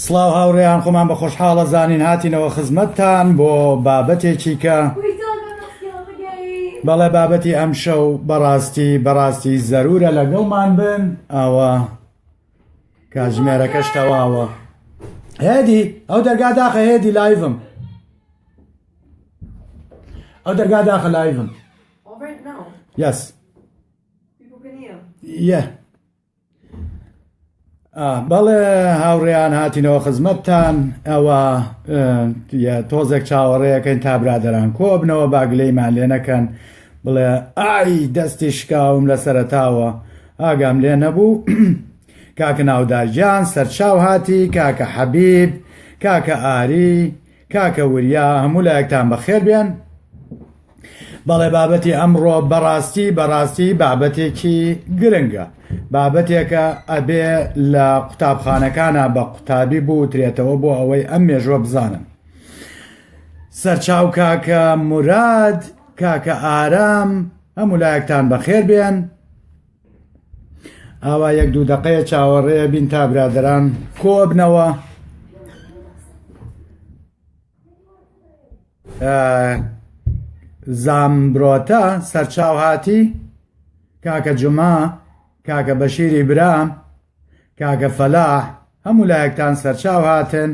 سڵاو هاوڕێیان خۆمان بە خۆشحاڵە زانین هاتینەوە خزمەتتان بۆ بابەتێکی کە بەڵێ بابەتی ئەمشەو بەڕاستی بەڕاستی زەرورە لەگەڵمان بن ئەوە کاتژمێرەکەش تەواوە هێدی ئەو دەرگا داخە هێدی live م ئەو دەرگا داخە live م Yes. Yeah. بەڵێ هاوڕێیان هاتینەوە خزمەتتان ئەوە تۆزێک چاوەڕێەکەین تا برادران کۆبنەوە باگلەیمان لێ نەکەن بڵێ ئای دەستی شکاوم لە سەرتاوە ئاگام لێ نەبوو کاکە ناودارگیان سەرچاو هاتی کاکە حەبیب کاکە ئاری کاکە وریا هەموو لایەکتان بەخێر بێن بەڵێ بابەتی ئەمڕۆ بەڕاستی بەڕاستی بابەتێکی گرنگە بابەتێکە ئەبێ لە قوتابخانەکانە بە قوتابی بوترێتەوە بۆ ئەوەی ئەم مێژوە بزانن سەرچاو کاکە موراد کاکە ئارام هەموو لایەکتان بەخێر بێن ئاوا یەک دوو دەقەیە چاوەڕێ بین تا برادران کۆبنەوە زامبرۆتە سەرچاو هاتی کاکە جوما کاکە بەشیری برام کاکە فەلاح هەموو لایەکتان سەرچاو هاتن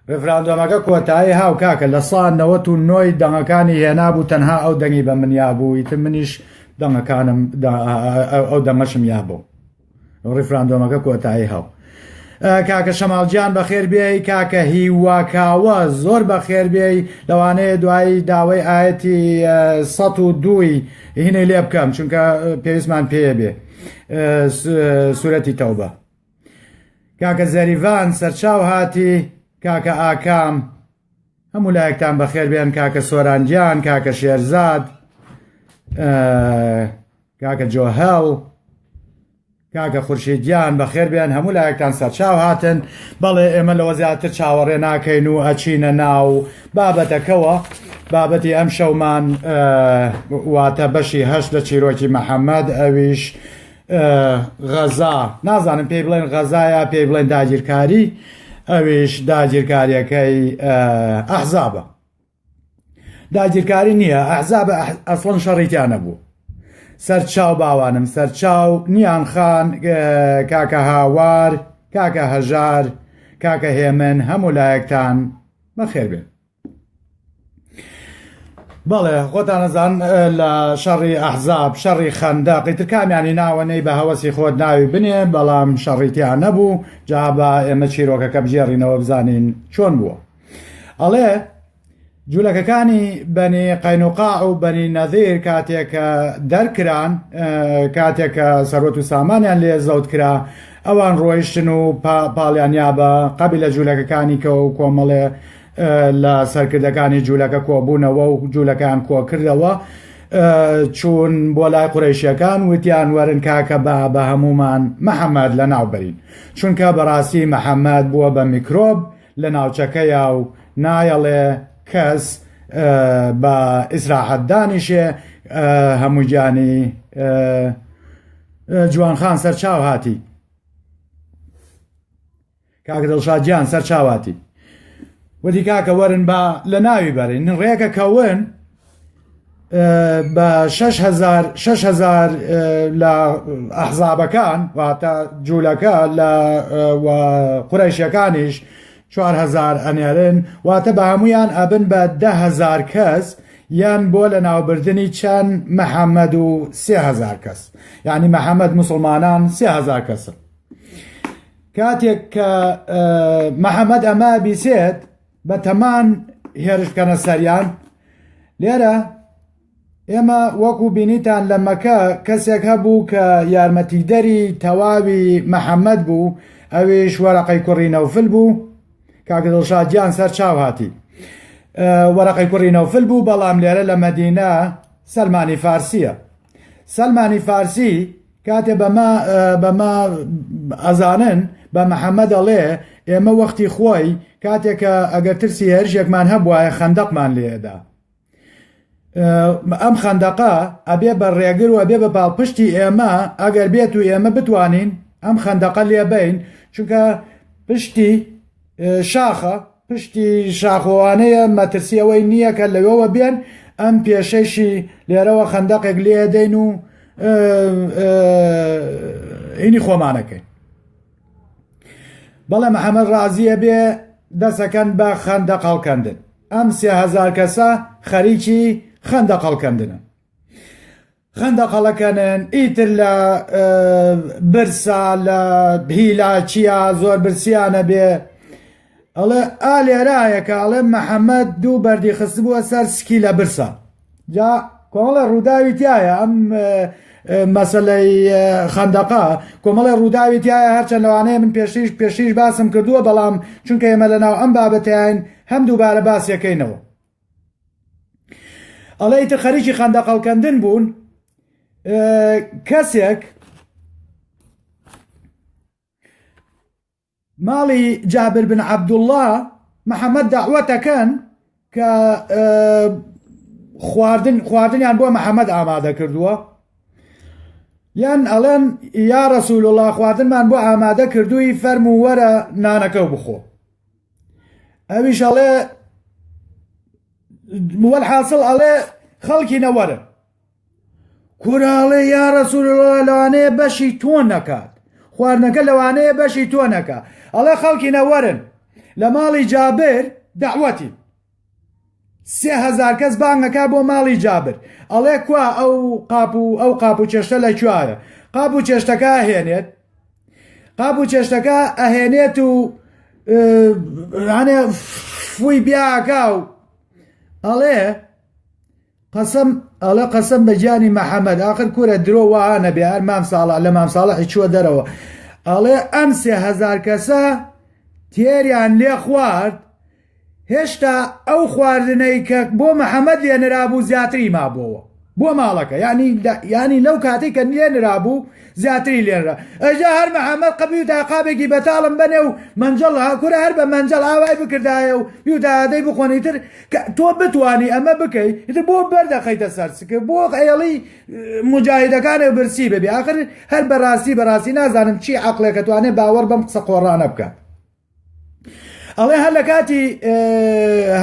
ڕیفراندۆمەکە کۆتایی هاو کاکە لە سا نەوەت و نۆی دەنگەکانی هێنابوو تەنها ئەو دەنگی بە من یابوو ئیتر منیش دەنگەکانم ئەو دەنگەشم یابوو ڕیفراندۆمەکە کۆتایی هاو کاکە شەماڵ گیان بەخێر بێی کاکە هیواکاوە زۆر بەخێر بێی لەوانەیە دوایی داوای ئاەتی سە و دووی هینەی لێ بکەم چونکە پێویستمان پێیە بێ سوورەتی تەوبە کاکە زەریڤان سەرچاو هاتی کاکە ئاکام هەموو لایەکتان بەخێر بێن کاکە سۆران گیان کاکە شێرزاد کاکە جۆهەڵ کاکە خورشید گیان بەخێر بێن هەموو لایەکتان سەرچاو هاتن بەڵێ ئێمە لەوە زیاتر چاوەڕێ ناکەین و ئەچینە ناو بابەتەکەوە بابەتی ئەم شەومان واتە بەشی هەشت لە چیرۆکی محەممەد ئەویش غەزا نازانم پێی بڵێن غەزایە پێی بڵێن داگیرکاری ئەویش داگیرکاریەکەی ئەحزابە داگیرکاری نییە ئەحزاب ئەسڵەن شەڕی تیا نەبوو سەرچاو باوانم سەرچاو نیان خان کاکە هاوار کاکە هەژار کاکە هێمن هەموو لایەکتان بەخێر بێن بەڵێ خۆتان ئەزان لە شەڕی ئەحزاب شەڕی خەندەق ئیتر کامیانی ناوە نەی بە هەوەسی خۆت ناوی بنێ بەڵام شەڕی تیا نەبوو جا بە ئێمە چیرۆکەکە بگێڕینەوە بزانین چۆن بووە ئەڵێ جوولەکەکانی بەنی قەینوقاع و بەنی نەذیر کاتێک کە دەرکران کاتێک کە سەروەت و سامانیان لێ زەوت کرا ئەوان ڕۆیشتن و پاڵیان یا بە قەبیلە جوولەکەکانی کە و کۆمەڵێ لە سەرکردەکانی جوولەکە کۆبوونەوە و جوولەکەیان کۆکردەوە چوون بۆ لای قورەیشیەکان وتیان وەرن کاکە بە بە هەمومان محەممەد لە ناو بەرین چونکە بەڕاستی محەممەد بووە بە میکرۆب لە ناوچەکەیا و نایەڵێ کەس بە ئیسراحەت دانیشێ هەموو گیانی جوانخان سەرچاو هاتی کاکە دڵشاد گیان سەر چاواتی وتی کاکە وەرن با لە ناوی بەرین ڕێکە کەون بە 6هزار لە ئەحزابەکان واتە جوولەکە لە قورەیشەکانیش 4هزار ئەنێرن واتە بە هەمویان ئەبن بە دههزار کەس یان بۆ لە ناوبردنی چەند محەممەد و سهزار کەس یعنی محەممەد مسلمانان سهزار کەسن کاتێک کە محەممەد ئەمە بیسێت بە تەمان هێرش بکەنە سەریان لێرە ئێمە وەکو بینیتان لە مەکە کەسێک هەبوو کە یارمەتیدەری تەواوی محەممەد بوو ئەویش وەرەقەی کوڕی نەوفل بوو کاکە دڵشاد گیان سەر چاو هاتی وەرەقەی کوڕی نەوفل بوو بەڵام لێرە لە مەدینە سەلمانی فارسیە سەلمانی فارسی کاتێ بەمە بەمە ئەزانن بە محەممەد ئەڵێ ئێمە وەختی خۆی کاتێک کە ئەگەر ترسی هێرشێکمان هەبوایە خەندەقمان لێدا. ئەم خەندەقە ئەبێ بە ڕێگر و ئەبێ بە پاڵپشتی ئێمە ئەگەر بێت و ئێمە بتوانین ئەم خەندەقە لێبین چونکە پشتی شاخە پشتی شاخۆوانەیە مەترسی ئەوەی نییە کە لەوێوە بێن ئەم پێشەشی لێرەوە خەندەقێک لێدەین و ئینی خۆمانەکەین بەڵێ محەممەد ڕازیە بێ دەسەکەن بە خەندەق هەڵکەندن ئەم 3000 کەسە خەریکی خەندەق هەڵکەندنن خەندەق هەڵەکەنن ئیتر لە برسا لە هیلاکیە زۆر برسیانە بێ ئەڵێ ئا لێرایە کە ئەڵێ محەممەد دوو بەردی خستبووە سەر سکی لە برسا جا کۆمەڵێ ڕووداوی تایە ئەم مەسلەی خەندەقە کۆمەڵێ ڕووداوی تایە هەرچەند لەوانەیە من پێشتریش پێشتریش باسم کردووە بەڵام چونکە ئێمە لەناو ئەم بابەتیان هەم دووبارە باسیەکەینەوە ئەڵێ ئیتر خەریکی خەندەق هەڵکەندن بوون کەسێک ماڵی جابر بن عەبدوڵڵا محەممەد داوەتەکەن کە خواردن خواردنیان بۆ محەممەد ئامادە کردووە یان ئەڵێن یا ڕسول الله خواردنمان بۆ ئامادە کردووی فەرمو وەرە نانەکە و بخۆ ئەویش ئەڵێ وەلحاسڵ ئەڵێ خەڵکی نەوەرن کورە ئەڵێ یا رسول اللە لەوانەیە بەشی تۆ نەکات خواردنەکە لەوانەیە بەشی تۆ نەکا ئەڵێ خەڵکی نەوەرن لە ماڵی جابر دەعوەتی 3000 کەس بانگەکە بۆ ماڵی جابر ئەڵێ کوا ئەو قاپ و ئەو قاپ و چێشتە لە کوایە قاپ و چێشتەکە هێنێت قاپ و چێشتەکە ئەهێنێت و هەنێ فوی بیاکا و ئەڵێ قەسەم ئەڵێ قەسەم بە گیانی محەمەد ئاخر کورە درۆ وەها نەبێ هەر مام ساڵح لە مام ساڵحی چووە دەرەوە ئەڵێ ئەم 3000 کەسە تێریان لێ خوارد هێشتا ئەو خواردنەی کە بۆ محەممەد لێنرابوو زیاتری مابووەوە بۆ ماڵەکە ینی ینی لەو کاتێک کە لێنرابوو زیاتری لێنرا ئەجا هەر محەممەد قەبی و تاقابێکی بەتاڵم بەنێ و مەنجەڵ کورە هەر بە مەنجەڵ ئاوای بکردایە و بیوتادەی بخۆنی تر کە تۆ بتوانی ئەمە بکەی ئیتر بۆ بەردەخەیتە سەر سکە بۆ ئەیڵی مجاهیدەکانە برسی ببێ ئاخر هەر بەڕاستی بەڕاستی نازانم چی عەقڵێکە توانێ باوەڕ بەم قسە قۆڕانە بکات ئەڵێ هەر لە کاتی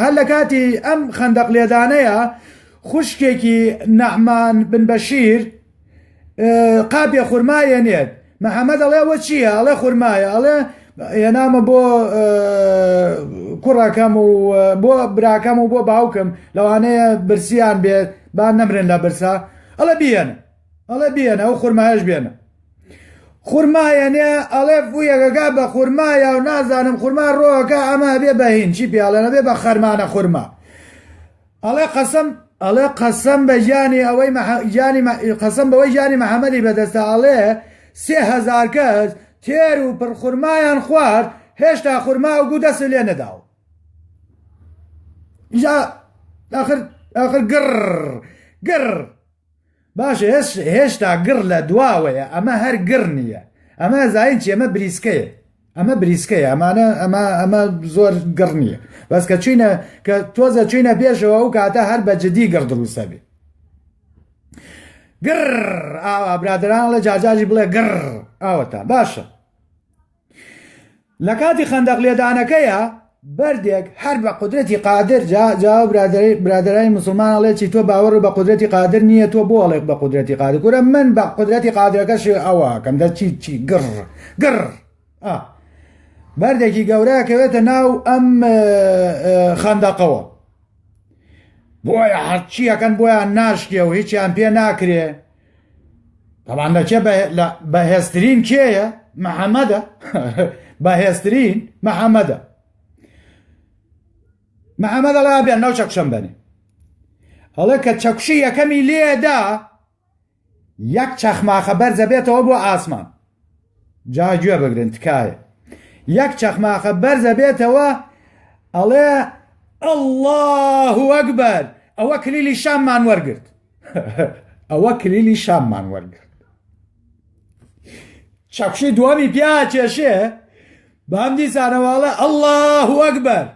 هەر لە کاتی ئەم خەندەق لێدانەیە خوشکێکی نەعمان بن بەشیر قاپێ خورما یەنێت محەممەد ئەڵێ ئەوە چییە ئەڵێ خورمایە ئەڵێ هێنامە بۆ کوڕەکەم و بۆ براکەم و بۆ باوکم لەوانەیە برسیان بێت با نەمرن لە برسا ئەڵێ بیێنە ئەڵێ بیێنە ئەو خورمایەش بێنە خورمایەنێ ئەڵێ فویەکەکە بە خورمایە و نازانم خورما ڕۆکە ئەمە بێ بەهین چی پێڵێنە بێ بە خەرمانە خورما ئەڵێ قەسەم ئەڵێ قەسەم بە گیانی ئەوەی گیانی قەسەم بەوەی گیانی محەممەدی بەدەستە ئەڵێ 3000 کەس تێر و پڕ خورمایان خوارد هێشتا خورما و گو دەست لێ نەداوە جا ئاخر ئاخر گڕ گڕ باشە هێشتا گڕ لە دواوەیە ئەمە هەر گڕ نییە ئەمە زین چی ئەمە بریسکەیە ئەمە بریسکەیە ئەمانە ئەمە ئەمە زۆر گڕ نییە بەس کە چوینە کە تۆزە چوینە پێشەوە ئەو کاتە هەر بە جدی گڕ دروستە بێ گڕ ئاوا برادران لە جاجاجی بڵێ گڕ ئاوەتا باشە لە کاتی خەندەق لێدانەکەیا بەردێک هەر بە قودرەتی قادر جا جا برادەرانی مسلمان ئەڵێ چی تۆ باوەڕ بە قودرەتی قادر نییە تۆ بۆ ئەڵێ بە قودرەتی قادر کورە من بە قودرەتی قادرەکەش ئەوەکەم دە چی چی گڕ گڕ ئا بەردێکی گەورە کەوێتە ناو ئەم خەندەقەوە بۆیە هەرچیەکەن بۆیان ناشکێ و هیچیان پێ ناکرێ تەبان لە کێ بەهێزترین کێیە محەممەدە بەهێزترین محەممەدە محەممەد ئەڵێ بێن ناو چەکشەم بەنێ ئەڵێ کە چەکوشی یەکەمی لێدا یەک چەخماخە بەرزە بێتەوە بۆ ئاسمان جا گوێ بگرن تکایە یەک چەخماخە بەرزە بێتەوە ئەڵێ الله ئەکبەر ئەوە کلیلی شاممان وەرگرت ئەوە کلیلی شاممان وەرگرت چەکوشی دووەمی پیا کێشێ بام دیسانەوەڵێ ئەلله ئەکبەر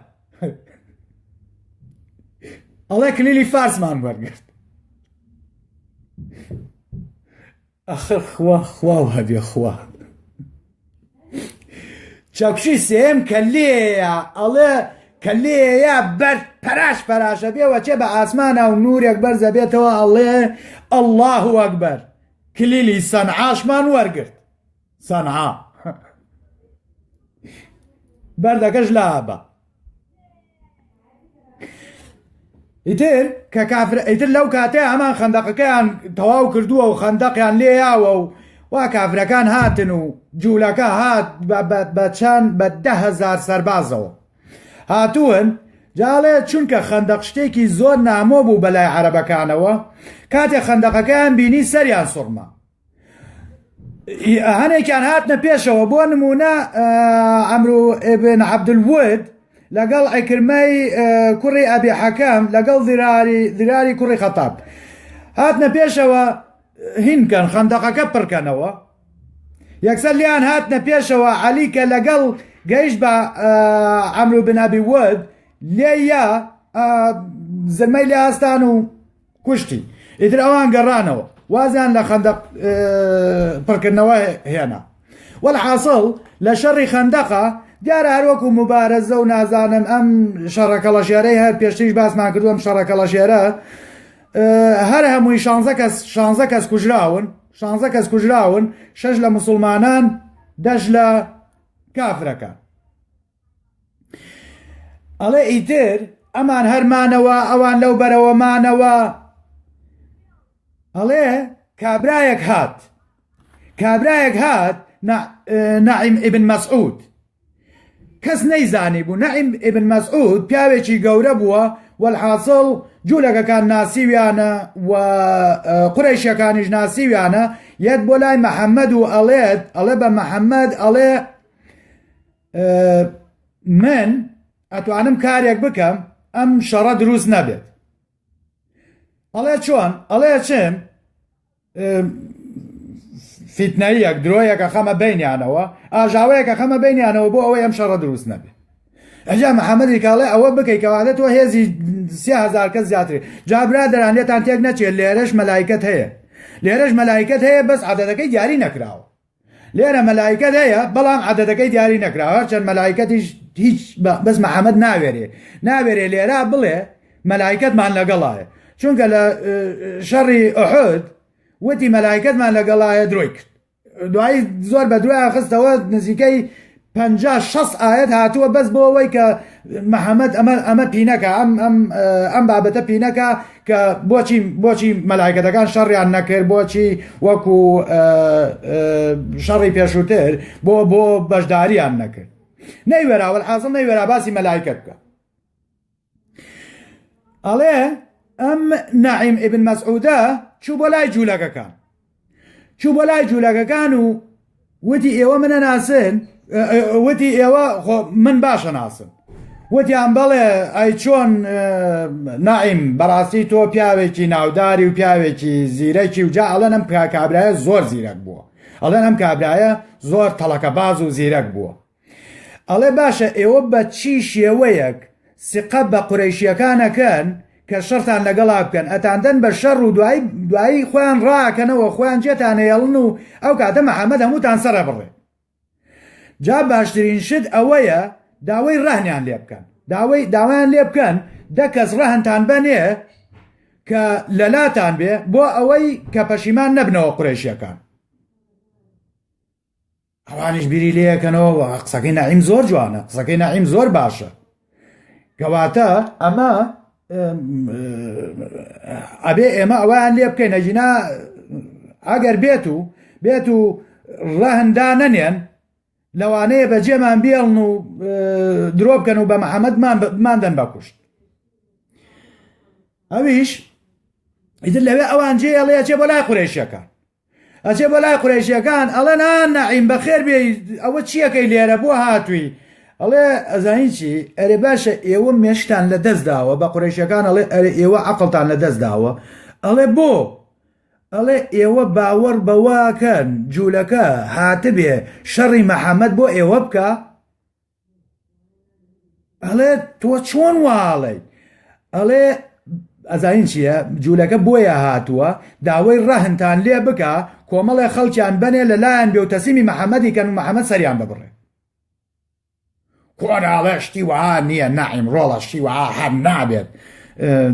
ئەڵێ کلیلی فارسمان وەرگرت. ئەخر خوا خوا و هەبێ خوا چەکوشی سێم کە لێیە ئەڵێ کە لێیە بەر پەراش پەراشە بێ وەچێ بە ئاسمانە و نورێک بەرزە بێتەوە ئەڵێ الله ئەکبەر کلیلی سەنعاشمان وەرگرت سەنعا بەردەکەش لابە ئیتر کە کافر ئیتر لەو کاتەیە هەمان خەندەقەکەیان تەواو کردووە و خەندەقیان لێیاوە و وا کافرەکان هاتن و جوولەکە هات بە چەند بە 10هزار سەربازەوە هاتوون جاڵێ چونکە خەندەق شتێکی زۆر نامۆ بوو بەلای عەرەبەکانەوە کاتێ خەندەقەکەیان بینی سەریان سوڕما هەنێکیان هاتنە پێشەوە بۆ نمونە عەمرو ئبن عەبدولود لەگەڵ عکرمەی کوڕی ئەبی حەکەم لەگەڵ ذراری ذراری کوڕی خەتاب هاتنە پێشەوە هینکەن خەندەقەکە پڕکەنەوە یەکسەر لیان هاتنە پێشەوە عەلی کە لەگەڵ گەیشت بە عەمرو بن ئەبی ود لێیا زرمەی لێ هەستان و کوشتی ئیتر ئەوان گەڕانەوە وازیان لە خەندەق پڕکردنەوە هێنا وەلحاسڵ لە شەڕی خەندەقا دیارە هەروەکو مبارەزە و نازانم ئەم شەڕە کەڵەشێرەی هەر پێشتریش باسمان کردو ئەم شەڕە کەڵەشێرە هەر هەمووی شانزە کەس شانزە کەس کوژراون شانزە کەس کوژراون شەش لە مسلمانان دەش لە کافرەکان ئەڵێ ئیتر ئەمان هەر مانەوە ئەوان لەو بەرەوە مانەوە ئەڵێ کابرایەک هات کابرایەک هات نعیم ئیبن مەسعود کەس نەیزانی بوو نعیم ئیبن مەسعود پیاوێکی گەورە بووە وەلحاسڵ جوولەکەکان ناسیویانە و قورەیشەکانیش ناسیویانە یەت بۆ لای محەممەد و ئەڵێت ئەڵێ بە محەممەد ئەڵێ من ئەتوانم کارێک بکەم ئەم شەڕە دروست نەبێت ئەڵێ چۆن ئەڵێ چم فیتنەیەک درۆیەکە خەمە بینیانەوە ئاژاوەیەکە خەمە بینیانەوە بۆ ئەوەی ئەم شەڕە دروست نەبێت ئەجا محەممەدی کاڵێ ئەوە بکەی کەواتە تۆ هێزی 3000 کەس زیاتری جا برادەران لێتان تێک نەچێت لێرەش مەلایکەت هەیە لێرەش مەلایکەت هەیە بەس عەدەدەکەی دیاری نەکراوە لێرە مەلایکەت هەیە بەڵام عەدەدەکەی دیاری نەکراوە هەرچەند مەلایکەتیش هیچ بەس محەممەد ناوێرێ ناوێرێ لێرە بڵێ مەلایکەتمان لەگەڵایە چونکە لە شەڕی ئەحد وتی مەلایکەتمان لەگەڵایە درۆی کرد دوایی زۆر بە دوای خستەوە نزیکەی پەنجا شەست ئایەت هاتووە بەس بۆ ئەوەی کە محەممەد ئەمە ئەمە پینەکە ئەم ئەم ئەم بابەتە پینەکە کە بۆچی بۆچی مەلایکەتەکان شەڕیان نەکرد بۆچی وەکو شەڕی پێشووتر بۆ بۆ بەشداریان نەکرد نەیوێرا وەلحازڵ نەیوێرا باسی مەلایکەت بکە ئەڵێ ئەم نەعیم ئیبن مەسعودە چوو بۆ لای جوولەکەکان چوو بۆ لای جوولەکەکان و وتی ئێوە منە ناسن وتی ئێوە خۆ من باشە ناسن وتیان بەڵێ ئەی چۆن ناعیم بەڕاستی تۆ پیاوێکی ناوداری و پیاوێکی زیرەکی و جا ئەڵێن ئەم کابرایە زۆر زیرەک بووە ئەڵێن ئەم کابرایە زۆر تەڵەکەباز و زیرەک بووە ئەڵێ باشە ئێوە بە چی شێوەیەک سقە بە قورەیشیەکان ئەکەن کە شەڕتان لەگەڵا بکەن ئەتاندەن بە شەڕ و دوایی دوایی خۆیان ڕاکەنەوە خۆیان جێتان ئەیەڵن و ئەو کاتە محەمەد هەمووتان سەرەبڕێ جا باشترین شت ئەوەیە داوای ڕەهنیان لێ بکەن داوای داوایان لێ بکەن دە کەس ڕەهنتان بەنێ کە لەلاتان بێ بۆ ئەوەی کە پەشیمان نەبنەوە قورەیشیەکان ئەوانیش بیری لێکەنەوە قسەکەی نەعیم زۆر جوانە قسەکەی نەعیم زۆر باشە کەواتە ئەمە ئەبێ ئێمە ئەویان لێ بکەین ئەگینا ئەگەر بێت و بێت و ڕەهندا نەنێن لەوانەیە بەجێمان بێڵن و درۆ بکەن و بە محەممەدمان بماندەن بەکوشت ئەویش ئیتر لەوێ ئەوان جێ ئەڵێ ئەچێ بۆ لای قورەیشەکان ئەچێ بۆ لای قورەیشیەکان ئەڵێن ئا نەعیم بەخێر بێی ئەوە چیەکەی لێرە بۆ هاتووی ئەڵێ ئەزانی چی ئەرێ باشە ئێوە مێشتان لە دەست داوە بە قورەیشیەکان ئەڵێ ئەرێ ئێوە عەقڵتان لە دەست داوە ئەڵێ بۆ ئەڵێ ئێوە باوەڕ بەوەکەن جوولەکە هاتبێ شەڕی محەممەد بۆ ئێوە بکە ئەڵێ تۆ چۆن واڵێ ئەڵێ ئەزانین چییە جوولەکە بۆیە هاتووە داوای ڕەهنتان لێ بکا کۆمەڵێ خەڵکیان بەنێ لە لایان بێ و تەسلیمی محەممەدی کەن و محەممەد سەریان ببڕێ. کۆرە ئەڵێ شتی وەها نییە نەعیم ڕۆڵە شتی وەها هەر نابێت.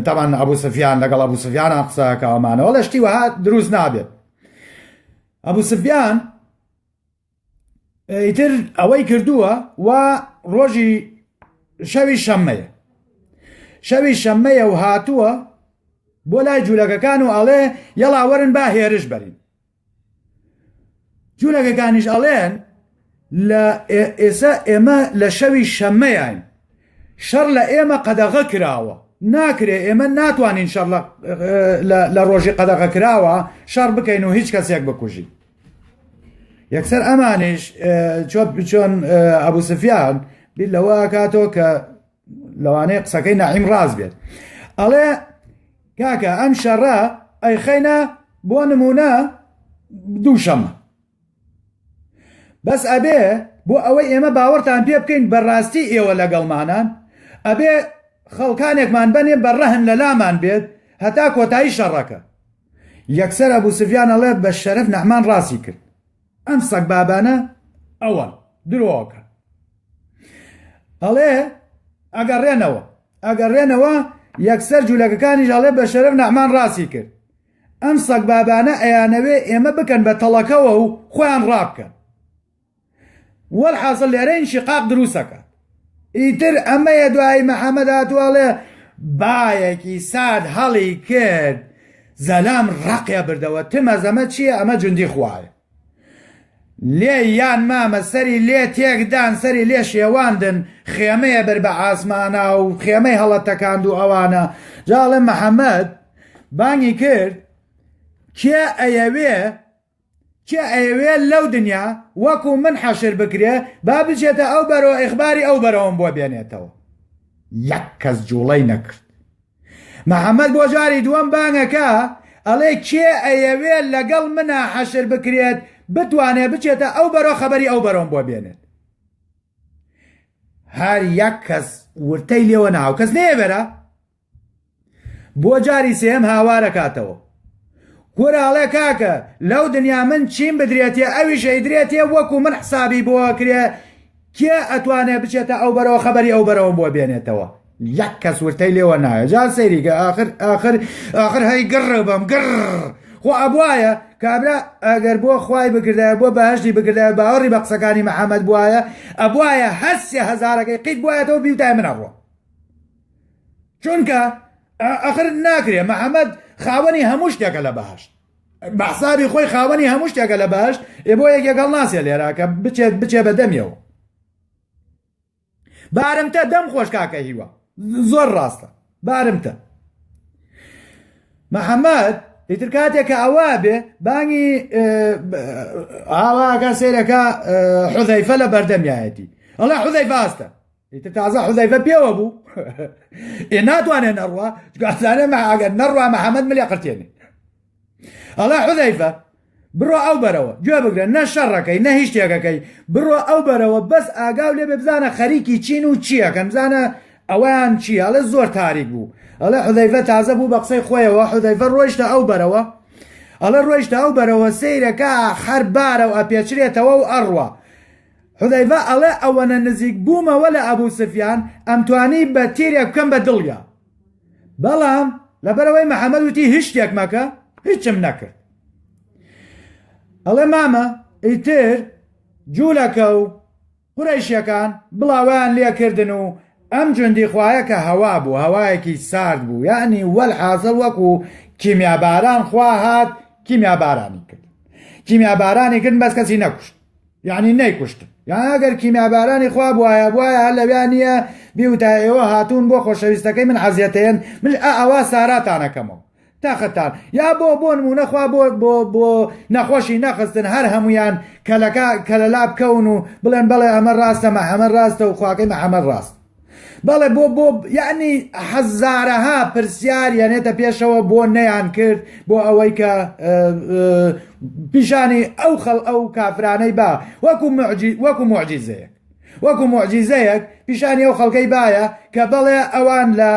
تەبعەن ئەبوو سفیان لەگەڵ ئەبوو سفیانە قسە کە ئەمانەوە ئەڵێ شتی وەها دروست نابێت. ئەبوو سفیان ئیتر ئەوەی کردووە و ڕۆژی شەوی شەممەیە شەوی شەممەیە و هاتووە بۆ لای جوولەکەکان و ئەڵێ یەڵا وەرن با هێرش بەرین جوولەکەکانیش ئەڵێن لە ئێسا ئێمە لە شەوی شەممەیان شەڕ لە ئێمە قەدەغە کراوە ناکرێ ئێمە ناتوانین شەڕ لە ڕۆژی قەدەغە کراوە شەڕ بکەین و هیچ کەسێک بکوژین یەکسەر ئەمانیش چۆن ئەبوو سفیان بیر لەوە کاتەوە کە لەوانەیە قسەکەی نەعیم ڕاست بێت ئەڵێ کاکە ئەم شەڕە ئەیخەینە بۆ نمونە دووشەمە بەس ئەبێ بۆ ئەوەی ئێمە باوەڕتان پێ بکەین بەڕاستی ئێوە لەگەڵمانان ئەبێ خەڵکانێکمان بەنێ بە ڕەهن لە لامان بێت هەتا کۆتایی شەڕەکە یەکسەر ئەبوو سفیان ئەڵێ بە شەرەف نەعمان ڕاستی کرد ئەم سەگ بابانە ئەوەن درۆکە ئەڵێ ئەگەڕێنەوە ئەگەڕێنەوە یەکسەر جوولەکەکانیش ئەڵێ بە شەرەف نەعمان ڕاستی کرد ئەم سەگبابانە ئەیانەوێ ئێمە بکەن بە تەڵەکەوە و خۆیان ڕابکەن. وەلحاسڵ لێرە ئینشیقاق دروست ئەکات. ئیتر ئەمەیە دوایی محەمەد هاتووە ئەڵێ بایەکی سارد هەڵی کرد زەلام ڕەقێ بردەوە تمەز ئەمە چییە ئەمە جوندی خوایە. لێ یان مامە سەری لێ تێک دان سەری لێ شێواندن خێمەیە بر بە ئاسمانا و خێمەی هەڵەتەکاند و ئەوانە جا ئەڵێ محەمەد بانگی کرد کێ ئەیەوێ کێ ئەیەوێ لەو دنیا وەکو من حەشر بکرێ با بچێتە ئەو بەرەوە ئیخباری ئەو بەرەوەم بۆ بێنێتەوە یەک کەس جوڵەی نەکرد محەمەد بۆ جاری دووەم بانگەکا ئەڵێ کێ ئەیەوێ لەگەڵ منا حەشر بکرێت بتوانێ بچێتە ئەو بەرۆ خەبەری ئەو بەرۆم بۆ بێنێت هەر یەک کەس ورتەی لێوە ناو کەس نەیەوێرا بۆ جاری سێم هاوارەکاتەوە کورە ئەڵێ کاکە لەو دنیا من چیم بدرێتێ ئەویش ئەیدرێتێ وەکو من حسابی بۆ ئەکرێ کێ ئەتوانێ بچێتە ئەو بەرەوە خەبەری ئەو بەرەوەم بۆ بێنێتەوە یەک کەس ورتەی لێوە نایە جا سەیری کە ئاخر ئاخر ئاخر هەی گڕ بەم گڕ خۆ ئەبوایە کابرا ئەگەر بۆ خوای بکردایە بۆ بەهەشتی بکردایە باوەڕی بە قسەکانی محەممەد بوایە ئەبوایە هەر سێ هەزارەکەی قیت بوایەتەوە بیوتایە من ئەڕۆم چونکە ئەخر ناکرێ محەممەد خاوەنی هەموو شتێکە لە بەهشت بە حسابی خۆی خاوەنی هەموو شتێکە لە بەهشت ئێ بۆ یەکێک هەڵناسێ لێرا کە بچێت بچێ بە دەمیەوە بارمتە دەم خۆش کاکە هیوا زۆر ڕاستە بارمتە محەممەد ئیتر کاتێک کە ئەوە بێ بانگی ئاواکە سێرەکە حوزەیفە لە بەردەمیایەتی ئەڵێ حوزەیفە هەستە ئیتر تازە حوزەیفە پێوە بوو ئێ ناتوانێ نەڕوا چونکە مە ئەگەر نەڕوا محەممەد ملێ قرتێنێ ئەڵێ حوزەیفە بڕۆ ئەو بەرەوە گوێ بگرە نە شەڕەکەی نە هیچ شتێکەکەی بڕۆ ئەو بەرەوە بەس ئاگاو لێ بێ بزانە خەریکی چین و چیەکەن بزانە ئەوەیان چییە ئەڵێ زۆر تاریک بوو ئەڵێ حوزەیفە تازە بوو بە قسەی خۆیەوە حوزەیفە ڕۆیشتە ئەو بەرەوە ئەڵێ ڕۆیشتە ئەو بەرەوە سەیرەکە هەر بارە و ئەپێچرێتەوە و ئەڕوا حوزەیفە ئەڵێ ئەوەنە نزیک بوومەوە لە ئەبو سفیان ئەمتوانی بە تیرێک بکەم بە دڵیا بەڵام لەبەرئەوەی محەمەد وتی هیچ شتێک مەکە هیچم نەکرد ئەڵێ مامە ئیتر جوولەکە و قورەیشەکان بڵاوەیان لێکردن و ئەم جوندی خوایە کە هەوا بوو هەوایەکی سارد بوو یعنی وەلحازڵ وەکو کیمیاباران خوا هات کیمیابارانی کرد کیمیابارانی کرد بەس کەسی نەکوشت یەعنی نەیکوشتن یان ئەگەر کیمیابارانی خوا بوایە بوایە هەر لەویا نییە بیوتایە ئێوە هاتوون بۆ خۆشەویستەکەی من عەزیەتەیەن من ئا ئەوا ساراتانەکەمەوە تەختان یا بۆ بۆ نمونە خوا بۆ بۆ بۆ نەخۆشی نەخستن هەر هەمویان کەلەکە کەلەلا بکەون و بڵێن بەڵێ ئەمە ڕاستە مەحەمەد ڕاستە و خواکەی مەحەمەد ڕاست بەڵێ بۆ بۆ یعنی هەزارەها پرسیار یانێتە پێشەوە بۆ نەیان کرد بۆ ئەوەی کە پیشانی ئەو خەڵ ئەو کافرانەی با وەکو معجی وەکو معجیزەیەک. وەکو موعجیزەیەک پیشانی ئەو خەڵکەی بایە کە بەڵێ ئەوان لە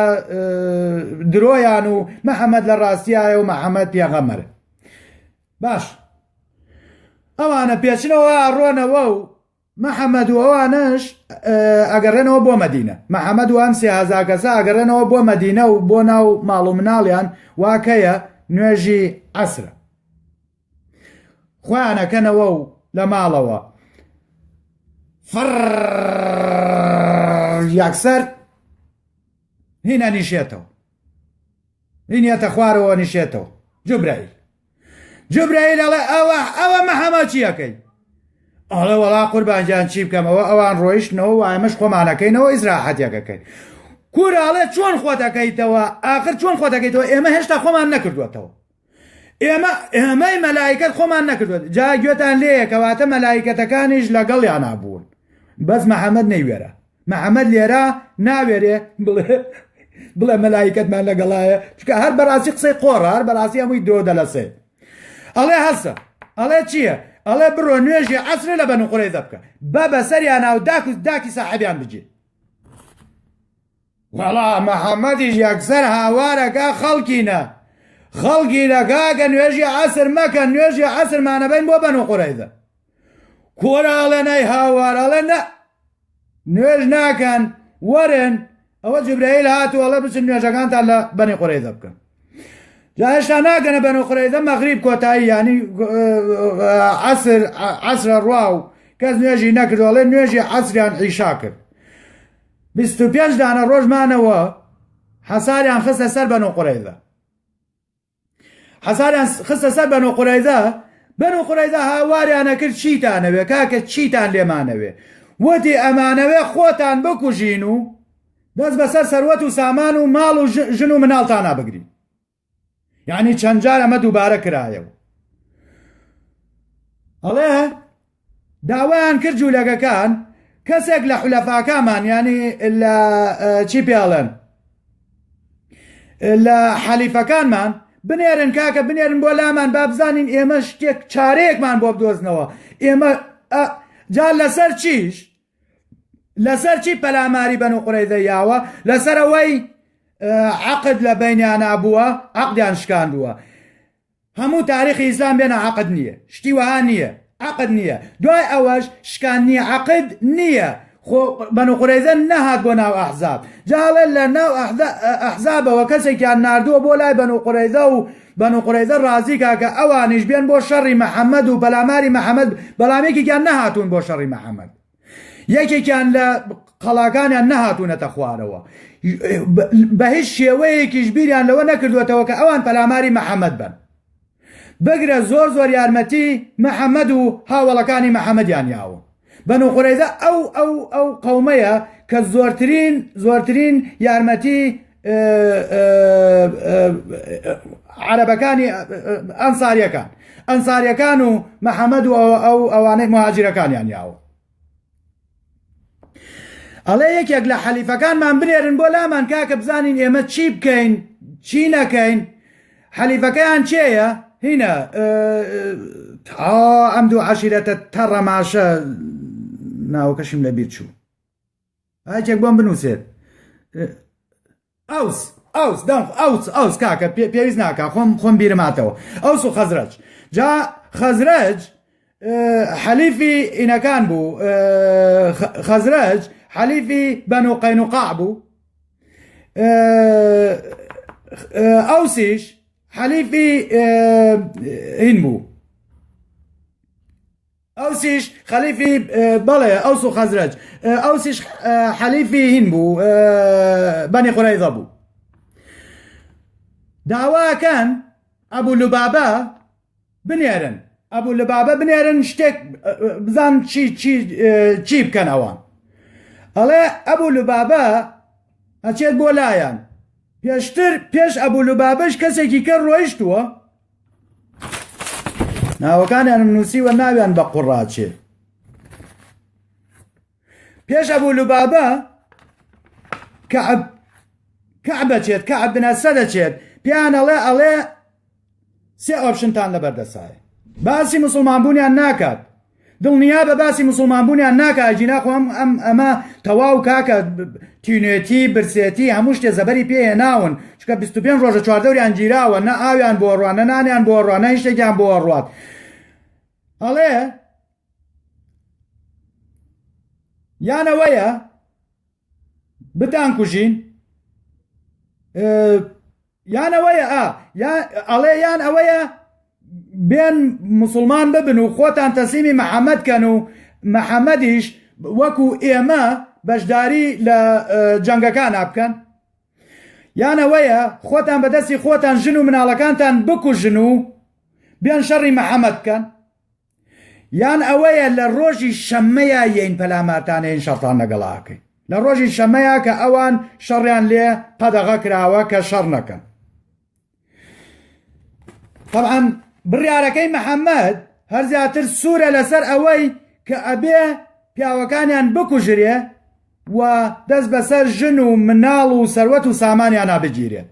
درۆیان و محەممەد لە ڕاستیایە و محەممەد پێغەمەرە باش ئەوانە پێچنەوە ئەڕۆنەوە و محەممەد و ئەوانەش ئەگەڕێنەوە بۆ مەدینە محەممەد و ئەم 3000 کەسە ئەگەڕێنەوە بۆ مەدینە و بۆ ناو ماڵ و مناڵیان واکەیە نوێژی عەسرە خۆیان ئەکەنەوە و لە ماڵەوە فڕ یەکسەر هینە نیشێتەوە هینیەتە خوارەوە نیشێتەوە جوبرائیل جوبرائیل ئەڵێ ئەوە ئەوە مەحەمە چیەکەی ئەڵێ وەڵا قوربانجان چی بکەمەوە ئەوان ڕۆیشتنەوە و ئێمەش خۆمانەکەینەوە ئیزراحەتێکەکەین کوراڵێ چۆن خۆتەکەیتەوە ئاخر چۆن خۆتەکەیتەوە ئێمە هێشتا خۆمان نەکردوەتەوە ئێمە ئێمەی مەلایکەت خۆمان نەکردووە جا گوێتان لێیە کەواتە مەلایکەتەکانیش لەگەڵیانا بوون بەس محەممەد نەیوێرە محەممەد لێرە ناوێرێ بڵێ بڵێ مەلایکەتمان لەگەڵایە چکە هەر بەڕاستی قسەی قۆڕە هەر بەڕاستی هەمووی درۆ دەلەسێ ئەڵێ هەسە ئەڵێ چییە ئەڵێ بڕۆ نوێژی عەسرە لە بەنو قورەیزە بکە بە بەسەریانا و داک و داکی ساحەبیان بگیر وەڵا محەمەدیش یەکسەر هاوارەکا خەڵکینە خەڵکینە کاکە نوێژی عەسر مەکەن نوێژی عەسرمانەبەین بۆ بەنو قورەیزە کۆرە ئەڵێ نای هاوار ئەڵێ نە نوێژ ناکەن وەرن ئەوە جبرائیل هات و ئەڵێ بچن نوێژەکانتان لە بەنی قورەیزە بکەن جا هێشتا ناگەنە بەنو قورەیزە مەغریب کۆتایی ینی عەسر عەسرە ڕوا و کەس نوێژی نەکرد ئەڵێ نوێژی عەسریان عیشا کرد 25 دانە ڕۆژ مانەوە حەساریان خستە سەر بەنو قورەیزە حەساریان خستە سەر بەنو قورەیزە بەنو قورەیزە هاواریانە کرد چیتانەوێ کاکە چیتان لێمانەوێ وتی ئەمانەوێ خۆتان بکوژین و دەست بەسەر سەروەت و سامان و ماڵ و ژن و مناڵتانا بگرین یعنی چەند جار ئەمە دووبارە کرایەوە ئەڵێ داوایان کرد جوولەکەکان کەسێک لە حولەفاکامان ینی لە چی پێڵێن لە حەلیفەکانمان بنێرن کاکە بنێرن بۆ لامان با بزانین ئێمە شتێک چارەیەکمان بۆ بدۆزنەوە ئێمە جا لەسەر چیش لەسەر چی پەلاماری بەنو قورەیزە یاوە لەسەر ئەوەی عقد لە بینیانا بووە عقدیان شکاندووە هەموو تاریخی ئیسلام بێنە عقد نییە شتی وەها نییە عقد نییە دوای ئەوەش شکاندنی عقد نییە خۆ بەنو قورەیزە نەهات بۆ ناو ئەحزاب جاڵێ لە ناو ئەحزابەوە کەسێکیان ناردووە بۆ لای بەنو قورەیزە و بەنو قورەیزە ڕازی کا کە ئەوانیش بێن بۆ شەڕی محەممەد و پەلاماری محەممەد بەڵام یەکێکیان نەهاتوون بۆ شەڕی محەممەد یەکێکیان لە قەڵاکانیان نەهاتوونەتە خوارەوە بە هیچ شێوەیەکیش بیریان لەوە نەکردوێتەوە کە ئەوان پەلاماری محەممەد بن بگرە زۆر زۆر یارمەتی محەممەد و هاوەڵەکانی محەممەدیان یاوە بەنو قورەیزە ئەو ئەو ئەو قەومەیە کە زۆرترین زۆرترین یارمەتی عەرەبەکانی ئەنساریەکان ئەنساریەکان و محەممەد و ئەو ئەوانەی مهاجرەکانیان یاوە ئەڵێ یەکێک لە حەلیفەکانمان بنێرن بۆ لامان کاکە بزانین ئێمە چی بکەین چی نەکەین حەلیفەکەیان چێیە هینە ئەم دوو عەشیرەتە تەڕەماشە ناوەکەشیم لە بیر چوو هاچێک بۆم بنووسێت ئەوس ئەوس دەم ئەوس ئەوس کاکە پێویست ناکە خۆم خۆم بیرماتەوە ئەوس و خەزرەج جا خەزرەج حەلیفی ئینەکان بوو خەزرەج حەلیفی بەنو قەینوقاع بوو ئەوسیش حەلیفی هین بوو ئەوسیش خەلیفی بەڵێ ئەوس و خەزرەج ئەوسیش حەلیفی هین بوو بەنی قورەیزە بوو داواکەن ئەبوو لوبابە بنێرن ئەبوو لوبابە بنێرن شتێک بزان چی چی چی بکەن ئەوان ئەڵێ ئەبوو لوبابە ئەچێت بۆ لایەن پێشتر پێش ئەبوو لوبابەش کەسێکی کە ڕۆیشتووە ناوەکانیانم نووسیوە ناویان بە قوڕاچێ پێش ئەبوو لوبابە کەعب کەعب ئەچێت کەعب بن ئەسەد ئەچێت پێیان ئەڵێ ئەڵێ سێ option تان لەبەردەسایە باسی مسلمان بوونیان ناکات. دڵنیا بە باسی مسلمان بوونیان ناکا ئەگینا خۆ ئەم ئەم ئەمە تەواو کاکە تینێتی برسێتی هەموو شتێ زەبەری پێ هێناون چونکە 25 ڕۆژە چواردەوریان گیراوە نە ئاویان بۆ ڕوا نە نانیان بۆ ڕوا نە هیچ شتێکیان بۆ ڕوات ئەڵێ یانەوەیە بتانکوژین یان ئەوەیە ئا ئەڵێ یان ئەوەیە بێن مسلمان ببن و خۆتان تەسلیمی محەممەد کەن و محەممەدیش وەکو ئێمە بەشداری لە جەنگەکان بکەن یان ئەوەیە خۆتان بەدەستی خۆتان ژن و مناڵەکانتان بکوژن و بێن شەڕی محەممەد بکەن یان ئەوەیە لە ڕۆژی شەممەیا یەین پەلامارتانەین شەڕتان لەگەڵا ئەکەین لە ڕۆژی شەمەیا کە ئەوان شەڕیان لێ قەدەغە کراوە کە شەڕ نەکەن طبعا بڕیارەکەی محەممەد هەر زیاتر سوورە لەسەر ئەوەی کە ئەبێ پیاوەکانیان بکوژرێ و دەست بەسەر ژن و مناڵ و سەروەت و سامانیانا بگیرێت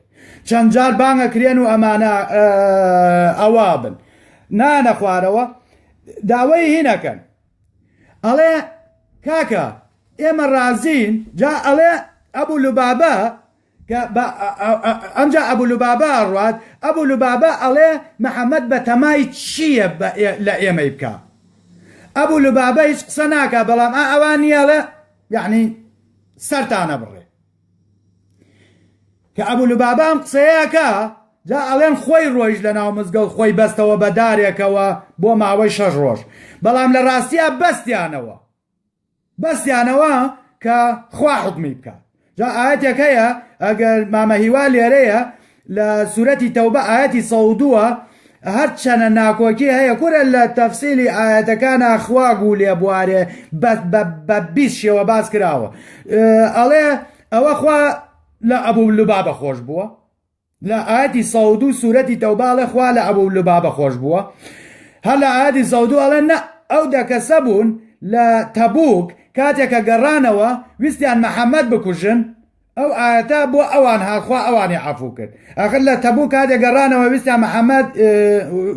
چەند جار بانگ ئەکرێن و ئەمانە ئەوا بن نانە خوارەوە داوای هینەکەن ئەڵێ کاکە ئێمە ڕازین جا ئەڵێ ئەبوو لوبابە کە بە ئەمجا ئەبو لوبابە ئەڕوات، ئەبو لوبابە ئەڵێ محەمەد بە تەمای چییە بە لە ئێمەی بکا؟ ئەبو لوبابە هیچ قسە ناکا بەڵام ئا ئەوان نییە ئەڵێ یەعنی سەرتان ئەبڕێ. کە ئەبو لوبابە ئەم قسەیە ئەکا جا ئەڵێن خۆی ڕۆیشت لە ناو مزگەوت خۆی بەستەوە بە دارێکەوە بۆ ماوەی شەش ڕۆژ بەڵام لە ڕاستیا بەستیانەوە. بەستیانەوە کە خوا حوکمی بکات جا ئایەتێک هەیە ئەگەر مامە هیوا لێرەیە لە سورەتی تەوبە ئایەتی سەودووە هەرچەنە ناکۆکی هەیە کورە لە تەفسیلی ئایەتەکانە خوا گوو لێ بوارێ بە 20 شێوە باس کراوە ئەڵێ ئەوە خوا لە ئەبوو لوبابە خۆش بووە لە ئایەتی 102 سورەتی تەوبە ئەڵێ خوا لە ئەبو لوبابە خۆش بووە هەر لە ئایەتی 102 ئەڵێ نە ئەو دە کەسە بوون لە تەبوک کاتێک کە گەڕانەوە ویستیان محەممەد بکوژن ئەو ئایەتە بۆ ئەوان هات خوا ئەوانی عەفو کرد ئەخر لە تەبوک کاتێک گەڕانەوە ویستیان محەممەد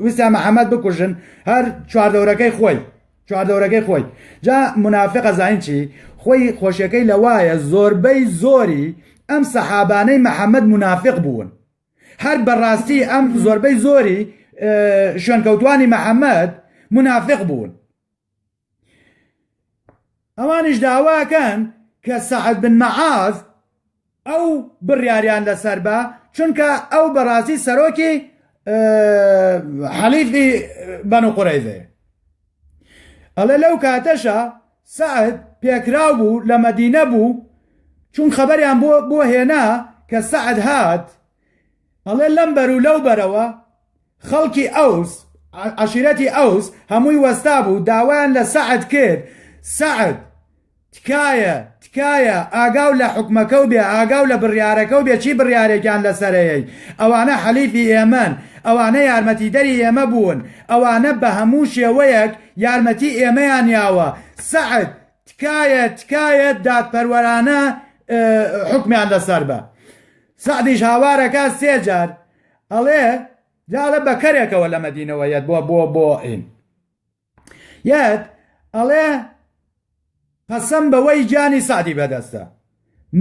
ویستیان محەممەد بکوژن هەر چواردەورەکەی خۆی چواردەورەکەی خۆی جا منافق ئەزانین چی خۆی خۆشیەکەی لەوایە زۆربەی زۆری ئەم سەحابانەی محەممەد منافق بوون هەر بەڕاستی ئەم زۆربەی زۆری شوێنکەوتوانی محەممەد منافق بوون ئەوانیش داواکەن کە سەعد بن مەعاز ئەو بڕیاریان لەسەر بە چونکە ئەو بەڕاستی سەرۆکی حەلیفی بەنو قورەیزەیە ئەڵێ لەو کاتەشا سەعد پێکراو بوو لە مەدینە بوو چون خەبەریان بۆ بۆ هێنا کە سەعد هات ئەڵێ لەم بەر و لەو بەرەوە خەڵکی ئەوس عەشیرەتی ئەوس هەمووی وەستا بوو داوایان لە سەعد کرد سەعد تکایە تکایە ئاگاو لە حوکمەکەو بێ ئاگاو لە بڕیارەکەو بێ چی بڕیارێکیان لەسەرەیەی ئەوانە حەلیفی ئێمەن ئەوانە یارمەتیدەری ئێمە بوون ئەوانە بە هەموو شێوەیەک یارمەتی ئێمەیان یاوە سەعد تکایە تکایە دادپەروەرانە حوکمیان لەسەر بە سەعدیش هاوارەکا سێ جار ئەڵێ جا ئەڵێ بە کەرێکەوە لە مەدینەوە یەت بۆ بۆ بۆ ئین یەت ئەڵێ قەسەم بەوەی گیانی سەعدی بەدەستە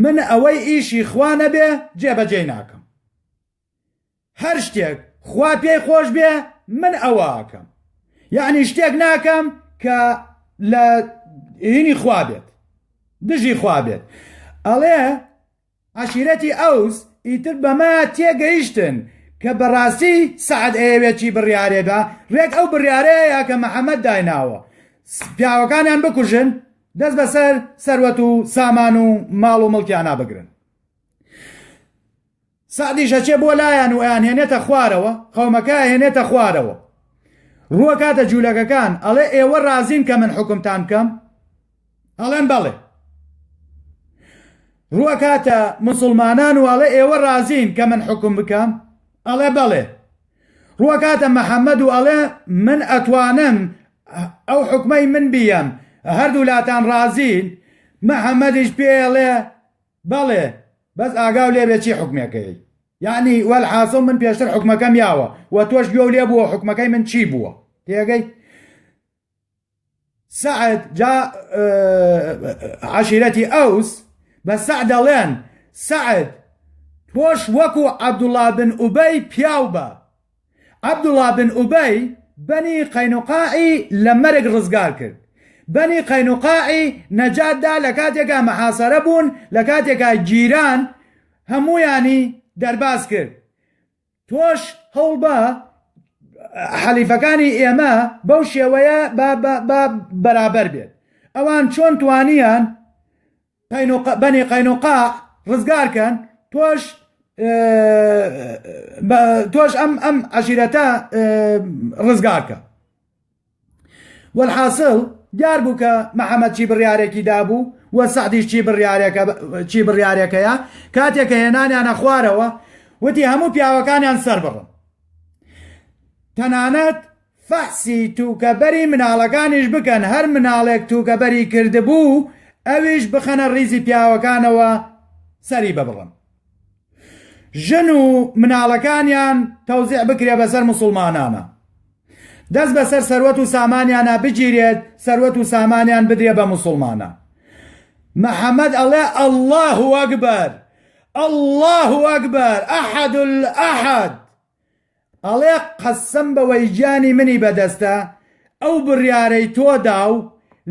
من ئەوەی ئیشی خوا نەبێ جێبەجێی ناکەم هەر شتێک خوا پێی خۆش بێ من ئەوە ئەکەم یعنی شتێک ناکەم کە لە هینی خوا بێت دژی خوا بێت ئەڵێ عەشیرەتی ئەوس ئیتر بەمە تێگەیشتن کە بەڕاستی سەعد ئەیەوێت چی بڕیارێ با، ڕێک ئەو بڕیارەیە کە محەمەد دایناوە، پیاوەکانیان بکوژن، دەست بەسەر سەروەت و سامان و ماڵ و مڵکیانا بگرن. سەعدیش ئەچێ بۆ لایان و ئەیانهێنێتە خوارەوە، قەومەکە ئەهێنێتە خوارەوە. ڕووەکاتە جوولەکەکان ئەڵێ ئێوە ڕازین کە من حوکمتان بکەم؟ ئەڵێن بەڵێ. ڕووەکاتە مسوڵمانان و ئەڵێ ئێوە ڕازین کە من حوکم بکەم؟ ئەڵێ بەڵێ. ڕووەکاتە محەممەد و ئەڵێ من ئەتوانم ئەو حوکمەی من بیەم، هەردوو لاتان ڕازین؟ محەممەدیش پێی ئەڵێ بەڵێ بەس ئاگاو لێ بێ چی حوکمێکەی یەعنی وەلحاسڵ من پێشتر حوکمەکەم یاوە وە تۆش گوێو لێ بووە حوکمەکەی من چی بووە تێگەی؟ سەعد جا عەشیرەتی ئەوس بە سەعد دەڵێن سەعد تۆش وەکو عەبدوڵا بن ئوبەی پیاو بە. عەبدوڵا بن ئوبەی بەنی قەینوقاعی لە مەرگ ڕزگار کرد. بەنی قەینوقاعی نەجات دا لە کاتێکا مەحاسەرە بوون، لە کاتێکا گیران هەموویانی دەرباز کرد. تۆش هەوڵبە حەلیفەکانی ئێمە بەو شێوەیە با بەرابەر بێت. ئەوان چۆن توانیان بەنی قەینوقاع ڕزگار کەن تۆش تۆش ئەم ئەم عەشیرەتە ڕزگار کە. وەلحاسڵ دیار بوو کە محەمەد چی بڕیارێکی دابوو و سەعدیش چی بڕیارێکە چی بڕیارێکەیە کاتێک کە هێنانیانە خوارەوە وتی هەموو پیاوەکانیان سەربڕن تەنانەت فەحسی توکەبەری مناڵەکانیش بکەن هەر مناڵێک توکەبەری کردبوو ئەویش بخەنە ڕیزی پیاوەکانەوە سەری ببڕن ژن و مناڵەکانیان تەوزیع بکرێ بەسەر موسڵمانانا. دەست بەسەر سەروەت و سامانیانا بگیرێت، سەروەت و سامانیان بدرێ بە موسڵمانان. محەمەد ئەڵێ اللە اکبر، اللە اکبر، احد الاحد. ئەڵێ قەسەم بەوەی گیانی منی بەدەستە، ئەو بڕیارەی تۆ دا و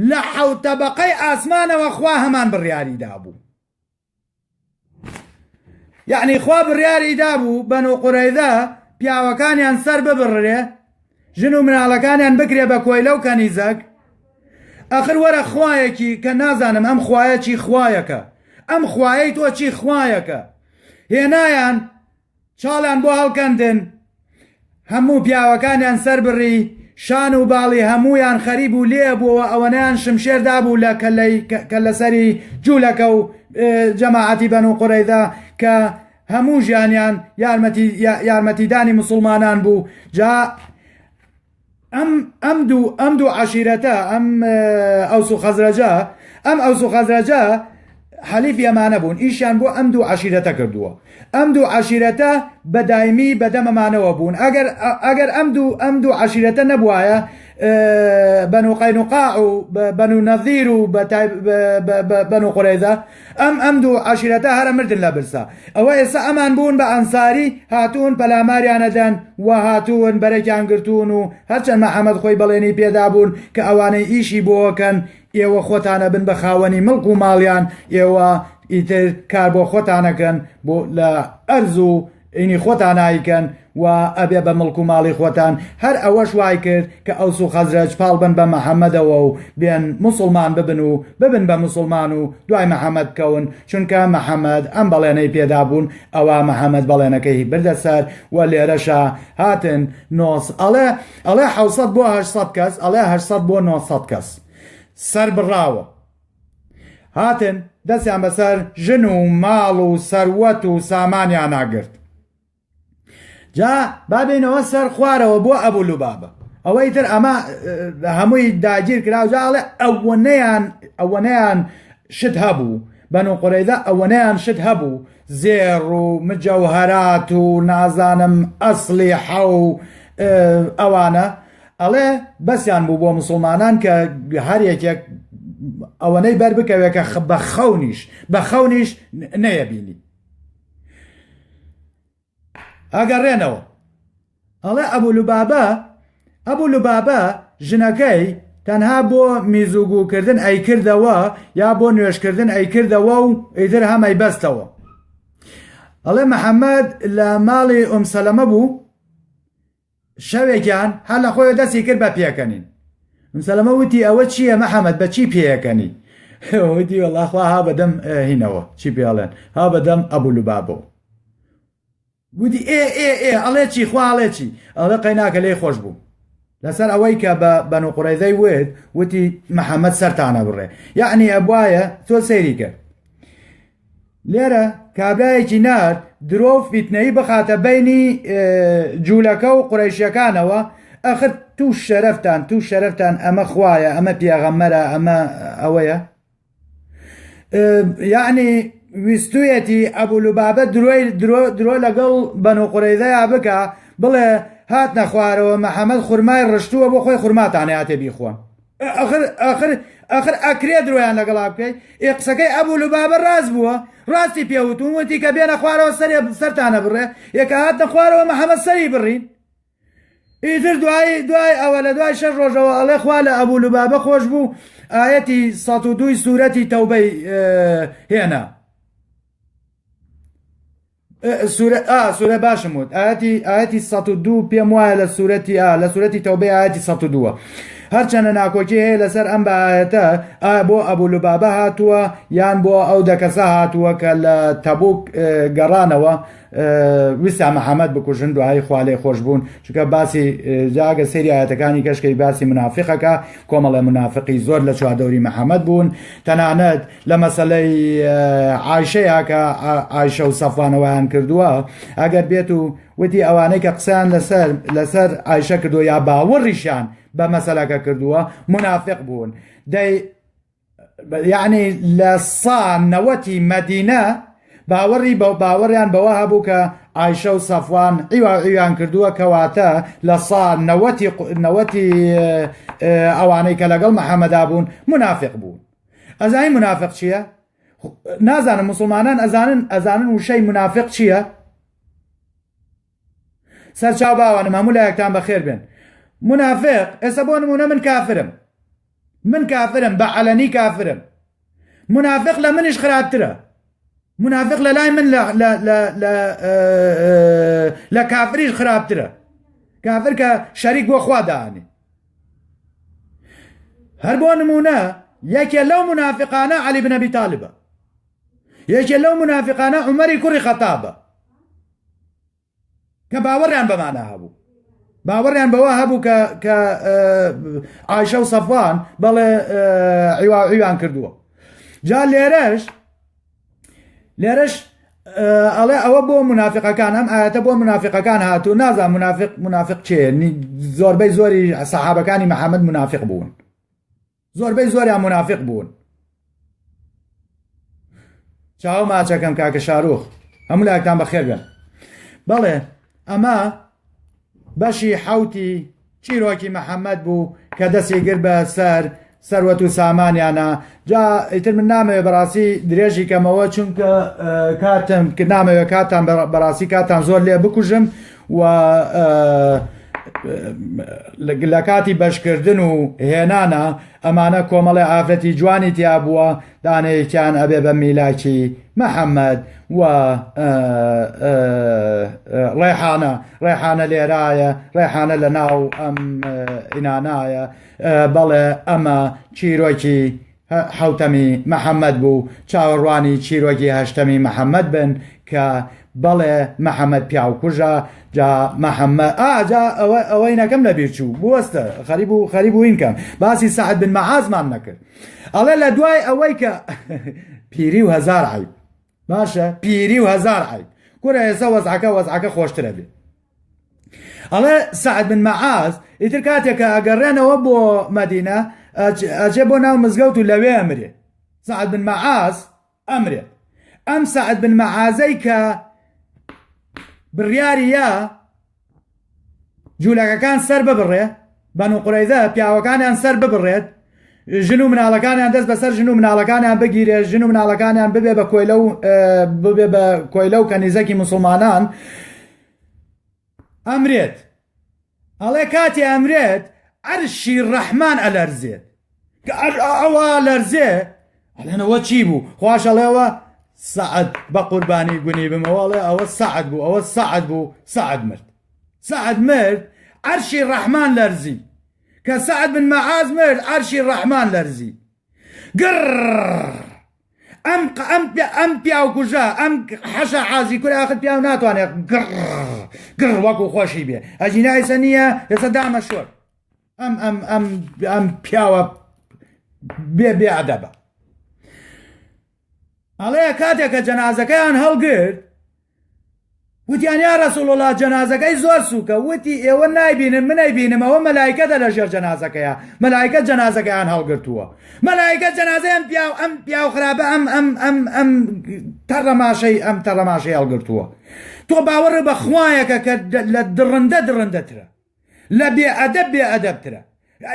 لە حەوت تەبەقەی ئاسمانەوە خوا هەمان بڕیاری دابوو. یەعنی خوا بڕیاری دابوو بەنو قورەیزە پیاوەکانیان سەر ببڕرێ ژن و مناڵەکانیان بکرێ بە کۆیلە و کەنیزەک ئەخر وەرە خوایەکی کە نازانم ئەم خوایە چی خوایەکە ئەم خوایەی تۆ چی خوایەکە هێنایان چاڵیان بۆ هەڵکەندن، هەموو پیاوەکانیان سەربڕی، شان و باڵی هەموویان خەریب و لێ بووەوە، ئەوەنەیان شمشێر دابوو لە کەللەی کەللەسەری جوولەکە و جەماعەتی بەنو قورەیزە کە هەموو ژیانیان یارمەتی یارمەتیدانی موسڵمانان بوو، جا ئەم ئەم دوو ئەم دوو عەشیرەتە ئەم ئەوس و خەزرەجە ئەم ئەوس و خەزرەجە حەلیفی ئەمانە بوون ئیشیان بۆ ئەم دوو عەشیرەتە کردووە ئەم دوو عەشیرەتە بە دایمی بە دەمەمانەوە بوون ئەگەر ئەگەر ئەم دوو ئەم دوو عەشیرەتە نەبوایە بەنو قەینوقاع و بەنو نەزیر و بەنو قورەیزە ئەم ئەم دوو عەشیرەتە هەرە مردن لە برسا ئەوە ئێستا ئەمان بوون بە ئەنساری هاتوون پەلاماریانەدەن و هاتوون بەرەکیان گرتوون و هەرچەند محەمەد خۆی بەڵێنی پێدابوون کە ئەوانەی ئیشی بۆکەن ئێوە خۆتانە بن بە خاوەنی مڵک و ماڵیان ئێوە ئیتر کار بۆ خۆتانەکەن بۆ لە ئەرز و ئینی خۆتان ئایکەن و ئەبێ بە مڵک و ماڵی خۆتان، هەر ئەوەش وای کرد کە ئەوس و خەزرەج پاڵ بن بە مەحەمەدەوە و بێن موسڵمان ببن و ببن بە موسڵمان و دوای مەحەمەد بکەون، چونکە مەحەمەد ئەم بەڵێنەی پێدابوون، ئەوا مەحەمەد بەڵێنەکەی بردە سەر و لێرەشا هاتن نۆ ئەڵێ ئەڵێ حەوسەد بۆ هەشتسەد کەس ئەڵێ هەشتسەد بۆ نۆسەد کەس سەر بڕاوە. هاتن دەستیان بەسەر ژن و ماڵ و سەروەت و سامانیانا گرت. جا با بێینەوە سەر خوارەوە بۆ ئەبوو لوبابە. ئەوە ئیتر ئەمە هەمووی داگیر کرا و جا ئەڵێ ئەوەنەیان ئەوەنەیان شت هەبوو بەنو قورەیزە ئەوەنەیان شت هەبوو زێڕ و مجەوهەرات و نازانم ئەسلیحە و ئەوانە ئەڵێ بەسیان بوو بۆ موسڵمانان کە هەر یەکێک ئەوەنەی بەر بکەوێت کە بە خەونیش بە خەونیش نەیەبینی ئەگەڕێنەوە ئەڵێ ئەبوو لوبابە ئەبوو لوبابە ژنەکەی تەنها بۆ میزوگوکردن ئەیکردەوە یا بۆ نوێشکردن ئەیکردەوە و ئیتر هەم ئەیبەستەوە ئەڵێ محەممەد لە ماڵی ئوم سەلەمە بوو شەوێکیان هەر لە خۆیەوە دەستی کرد بە پێکەنین. ئوم سەلەمە وتی ئەوە چییە محەمەد بە چی پێیەکەنی؟ وتی وەڵا خوا ها بەدەم هینەوە چی پێڵێن ها بەدەم ئەبوو لوبابەوە. وتی ئێ ئێ ئێ ئەڵێ چی خوا ئەڵێ چی؟ ئەڵێ قەیناکە لێی خۆش بووم. لەسەر ئەوەی کە بە بەنو قورەیزەی وت وتی محەمەد سەرتانە بڕێ. یەعنی ئەبوایە تۆ سەیری کرد. لێرە کابرایەکی نارد درۆ و فیتنەیی بخاتە بەینی جوولەکە و قورەیشیەکانەوە، ئەخر تو شەرەفتان تو شەرەفتان ئەمە خوایە ئەمە پێغەمبەرە ئەمە ئەوەیە یەعنی ویستویەتی ئەبو لوبابە درۆی درۆ درۆ لەگەڵ بەنو قورەیزەیا بکا بڵێ هاتنە خوارەوە محەمەد خورمای ڕشتووە بۆ خۆی خورماتان هاتێ بیخۆن. ئەخر ئەخر ئەخر ئەکرێ درۆیان لەگەڵا بکەی؟ ئێ قسەکەی ئەبوو لوبابە ڕاست بووە ڕاستی پێ وتون وتی کە بێنە خوارەوە سەرێ سەرتانە بڕێ ئێ کە هاتنە خوارەوە محەمەد سەری بڕین ئیتر دوای دوای ئەوە لە دوای شەش ڕۆژەوە ئەڵێ خوا لە ئەبوو لوبابە خۆش بوو ئایەتی 102 سوورەتی تەوبەی هێنا سورە ئا سورە باشم وت ئاەتی ئاەتی 102 پێم وایە لە سورەتی ئا لە سورەتی تەوبەی ئاەتی 102 هەرچەنە ناکۆکی هەیە لەسەر ئەم بە ئاەتە ئا بۆ ئەبوو لوبابە هاتووە یان بۆ ئەو دە کەسە هاتووە کە لە تەبوک گەڕانەوە ویستیان محەممەد بکوژن دوایی خوا لێ خۆش بوون چونکە باسی جاگە سەیری ئاەتەکانی کەشکەی باسی منافقەکە کۆمەڵە منافقی زۆر لە چواردەوری محەممەد بوون تەنانەت لە مەسەلەی عایشەیا کە عایشە و سەفوانەوەیان کردووە ئەگەر بێت و وتی ئەوانەی کە قسەیان لەسەر لەسەر عایشە کردووە یا باوەڕیشیان بە مەسەلەکە کردووە منافق بوون دەی یعنی لە سا نەوەتی مەدینە باوەڕی بە باوەڕیان بەوە هەبوو کە عایشە و سەفوان عیوا عیویان کردووە کەواتە لە سا نەوەتی نەوەتی ئەوانەی کە لەگەڵ محەممەدا بوون منافق بوون ئەزانی منافق چییە؟ نازانم مسلمانان ئەزانن ئەزانن وشەی منافق چییە؟ سەرچاو باوانم هەموو لایەکتان بەخێر بێن منافق ئێستا بۆ نمونە من کافرم من کافرم بە عەلەنی کافرم منافق لە منیش خراپترە منافق لە لای من لە کافریش خراپترە کافر کە شەریک بۆ خوا دانێ هەر بۆ نمونە یەکێ لەو منافقانە عەلی بن ئەبی تاالبە یەکێ لەو منافقانە عومەری کوڕی خەتابە کە باوەڕیان بەمانە هەبوو باوەڕیان بەوە هەبوو کە کە عایشە و سەفوان بەڵێ عیوان کردووە جا لێرەش لێرەش ئەڵێ ئەوە بۆ منافقەکان ئەم ئاەتە بۆ منافقەکان هاتوو نازان منافق منافق چێ زۆربەی زۆری سەحابەکانی محەممەد منافق بوون زۆربەی زۆریان منافق بوون چاو ماچەکەم کاکە شاروخ هەموو لایەکتان بەخێر بێن بەڵێ ئەمە بەشی حەوتی چیرۆکی محەممەد بوو کە دەستی گرت بە سەر سەروەت و سامانیانە جا ئیتر من نامەوێ بەڕاستی درێژی کەمەوە چونکە کاتم نامەوێ کاتان بەڕاستی کاتان زۆر لێ بکوژم و لە کاتی بەشکردن و هێنانە ئەمانە کۆمەڵێ ئافرەتی جوانی تیا بووە دانەیەکیان ئەبێ بە میلاکی محەممەد و ڕێحانە ڕێحانە لێرایە ڕێحانە لە ناو ئەم ئینانایە بەڵێ ئەمە چیرۆکی حەوتەمی محەممەد بوو چاوەڕوانی چیرۆکی هەشتەمی محەممەد بن کە بەڵێ محەممەد پیاوکوژە جا محەممەد ئا جا ئەوە ئەوەی نەکەم لەبیر چوو بوەستە خەریب و خەریب بووین کەم باسی سەعد بن مەعازمان نەکرد ئەڵێ لە دوای ئەوەی کە پیری و هەزار عیب باشە پیری و هەزار عیب کورە ئێستا وەزعەکە وەزعەکە خۆشترە بێ ئەڵێ سەعد بن مەعاز ئیتر کاتێک کە ئەگەڕێنەوە بۆ مەدینە ئەچێ بۆ ناو مزگەوت و لەوێ ئەمرێ سەعد بن مەعاز ئەمرێت ئەم سەعد بن مەعازەی کە بڕیاری یا جوولەکەکان سەر ببڕێ بەنو قورەیزە پیاوەکانیان سەر ببڕێت ژن و مناڵەکانیان دەست بەسەر ژن و مناڵەکانیان بگیرێت ژن و مناڵەکانیان ببێ بە کۆیلە و ببێ بە کۆیلە و کەنیزەکی مسلمانان ئەمرێت ئەڵێ کاتی ئەمرێت عەرشی ڕەحمان ئەلەرزێت کە ئەوە لەرزێ ئەڵێنەوە چی بوو خواش ئەڵێەوە سەعد بە قوربانی گونی بمەوە ئەڵێ ئەوە سەعد بوو ئەوە سەعد بوو سەعد مرد سەعد مرد عەرشی ڕەحمان لەرزی کە سەعد بن مەعاز مرد عەرشی ڕەحمان لەرزی گڕ ئەم ئەم ئەم پیاوکوژە ئەم حەشە عازی کورە ئاخر پیاو ناتوانێت گڕ گڕ وەکو خۆشی بێ ئەجینا ئێستا نییە ئێستا دامە شۆر ئەم ئەم ئەم ئەم پیاوە بێ بێ ئەدەبە ئەڵێ کاتێک کە جەنازەکەیان هەڵگرت وتیان یا رسول الله جەنازەکەی زۆر سوکە وتی ئێوە نایبینن من ئەیبینم ئەوە مەلایکەتە لە ژێر جەنازەکەیە مەلایکە جەنازەکەیان هەڵگرتووە مەلایکە جەنازەی ئەم پیاو ئەم پیاو خراپە ئەم ئەم ئەم ئەم تەڕەماشەی ئەم تەڕەماشەی هەڵگرتووە تۆ باوەڕ بە خوایەکە کە لە دڕندە دڕندەترە لە بێ ئەدەب بێ ئەدەبترە.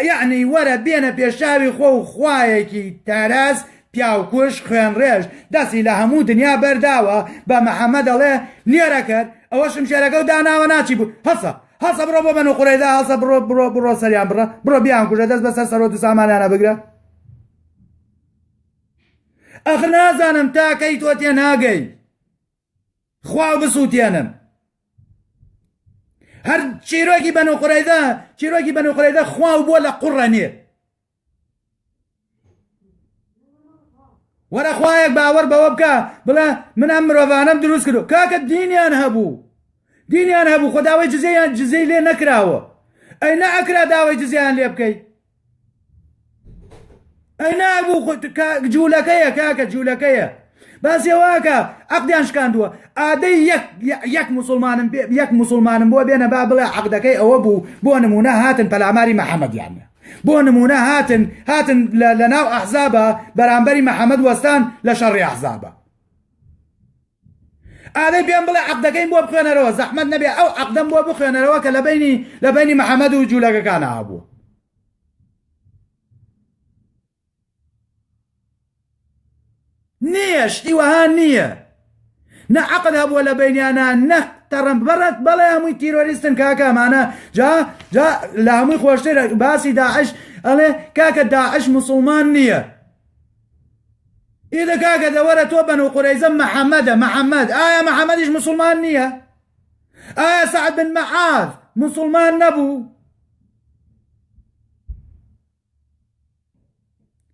یەعنی وەرە بێنە پێشچاوی خۆ و خوایەکی تەرەز پیاوکوژ خوێنڕێژ دەستی لە هەموو دنیا بەرداوە بە محەمەد ئەڵێ نێرەکەر ئەوە شمشێرەکە و داناوە ناچی بوو هەڵسە هەڵسە بڕۆ بۆ بەنو قورەیزە هەڵسە بڕۆ بڕۆ بڕۆ سەریان بڕە بڕۆ بیان کوژە دەست بەسەر سەرۆت و سامانیانە بگرە ئەخر نازانم تا کەی تۆ تێناگەی خوا بسووتێنم هەر چیرۆکی بەنو قورەیزە چیرۆکی بەنو قورەیزە خوا و بۆ لە قوڕە نێ وەرە خوایەک باوەڕ بەوە بکە بڵێ من ئەم مرۆڤانەم دروست کردو کاکە دینیان هەبوو دینیان هەبوو خۆ داوای جزیان جزیەی لێ نەکراوە ئەی نەئەکرا داوای جزیان لێ بکەی ئەی نابوو جوولەکەیە کاکە جوولەکەیە باسی واکە عەقدیان شکاندووە ئادەی یەک یەک مسلمانم یەک مسلمانم بۆ بێنە با بڵێ عەقدەکەی ئەوە بوو بۆ نمونە هاتن پەلاماری محەممەدیان بۆ نمونە هاتن هاتن لە ناو ئەحزابە بەرامبەری محەممەد وەستان لە شەڕی ئەحزابە ئادەی پێم بڵێ عەقدەکەیم بۆ بخوێنەرەوە زەحمەت نەبێ ئەو عەقدەم بۆ بخوێنەرەوە کە لە بینی لە بینی محەممەد و جوولەکەکانە هەبوو نییە شتی وەها نییە نە عقد هەبووە لە بینیانە نە تەڕم بەڕەت بەڵێ هەمووی تیرۆریستن کاکە ئەمانە جا جا لە هەمووی خۆشتر باسی داعش ئەڵێ کاکە داعش مسلمان نییە ئیدە کاکە دەوەرە تۆ بەنو قورەیزە محەممەدە محەممەد ئایا محەممەدیش مسلمان نییە ئایا سەعد بن مەعاذ مسلمان نەبوو